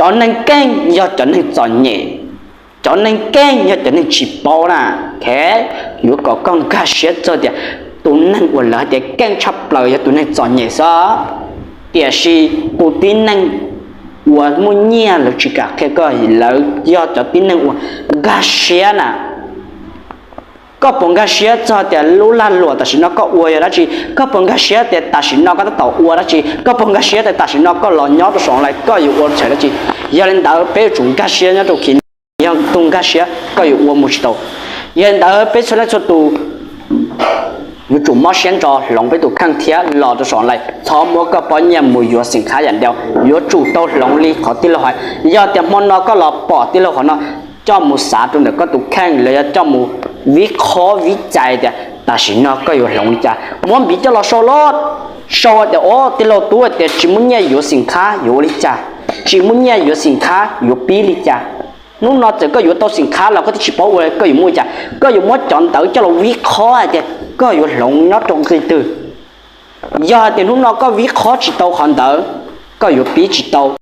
Cov neeg keej yog cov neeg txom nyem, cov neeg keej yog cov neeg tsis paub na. Yuav kom koj nkag siab txog tias tus neeg uas lawv hais tias keej tshaj plaws yog tus neeg txom nyem xwb. Tiam sis tus tib neeg uas muaj nyiaj lawv tsis kam qhia koj, lawv yog cov tib neeg uas nkag siab na. Koj puas nkag siab txog tias lub lag luam tam sim no koj ua yog dab tsi? Koj puas nkag siab tias tam sim no koj tab tom ua dab tsi? Koj puas nkag siab tias tam sim no koj los nyob rau saum online koj yuav ua tshais dab tsi? Yog li ntawd peb yuav tsum nkag siab nyob rau khi, yog tus nkag siab koj yuav ua mus tsis tau. Yog li ntawd peb txhua leej txhua tus yuav tsum mob siab ntso hloov peb tus kheej thiab los rau saum online, txhob muab koj pob nyiaj mus yuav xim khab yam ntau. Yuav tsum tau hloov li qhov tij laug hais. Yog tias hmo no koj los pom tij laug qhov no, coj mus xav rau ntawm koj tus kheej los yog coj mus vib qhob vib cai tias tam sim no koj yuav hloov li cas. Muab npiv coj los sau los, sau tias o tij laug tub tias tsis muaj nyiaj yuav xim khab yuav ua li cas, tsis muaj nyiaj yuav xim khab yuav pib li cas. Hnub no txawm koj yuav tau xim khab los koj twb tsis paub ua koj yuav muaj li cas. Koj yuav muab cov ntawd coj los vib qhob hais tias koj yuav hloov nyob rau nqi twg. Yog hais tias hnub no koj vib qhob tsis tau qhov ntawd, koj yuav pib tsis tau.